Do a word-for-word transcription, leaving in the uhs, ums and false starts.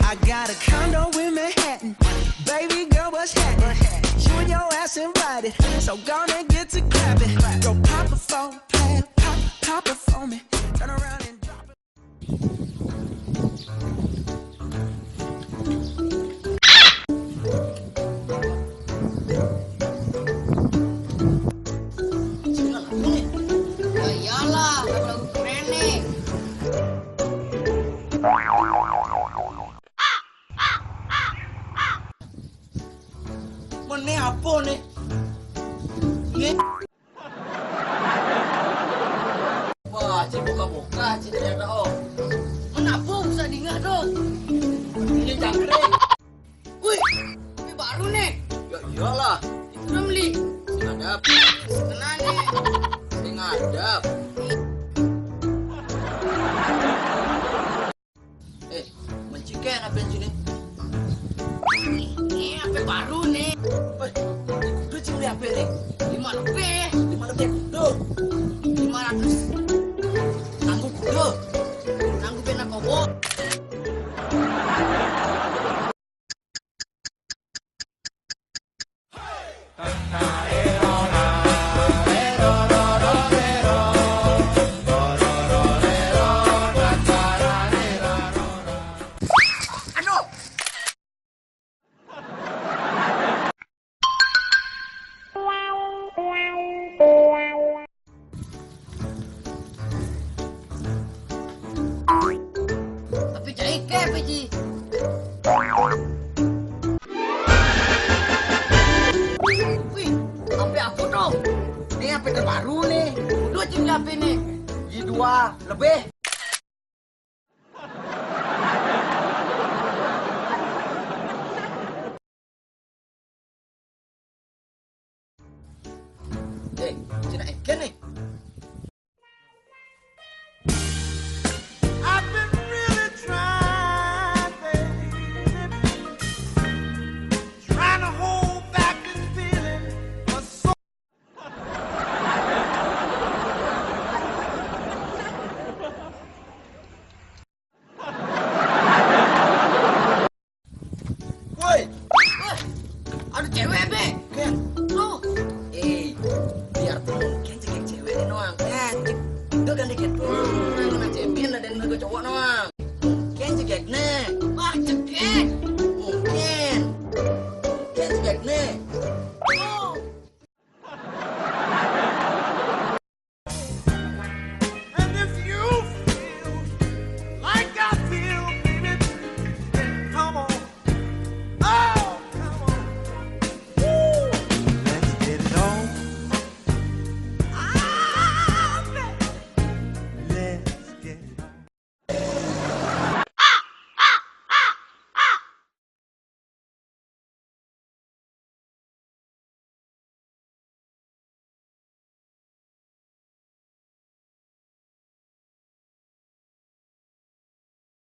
I got a condo in Manhattan. Baby girl, what's happening? You and your ass invited. So gonna get to clapping. Go pop a phone, pop, pop, pop it for me. Turn around and drop it. Ya iyalah, lagu keren nih. Mana apa nih? Ini. Wah, cik buka-buka, cik ternyata, oh. Mana apa usah dingah dong? Ini jangkrik. Wih, ini baru nih. Ya iyalah. Itu udah beli. Ngadap. Kena nih. Ini ngadap. Eh, menciken apa yang sini? Ini apa baru nih? Eh, itu cing apa nih? Lima lebih. Lima lebih kudu. Lima ratus. Tangguh kudu. Tangguh bena kobo. Tapi cai ke, P J. Wih, H P aku dong. Ini H P terbaru nih. Udah cing H P nih. G dua lebih. Eh, cina eken nih. I've been really trying, baby, trying to hold back this feeling for so Woi. Wah, ada cewek, Be. Ken. Tuh. Eh, biar pun Ken cek cewek nih, Noang. Eh, cek. Itu kan dikit. Hmm, nah, cewek ada yang cowok, Noang. Ken cek nih. Wah, cek. Mungkin. Ken cek nih. Tuh.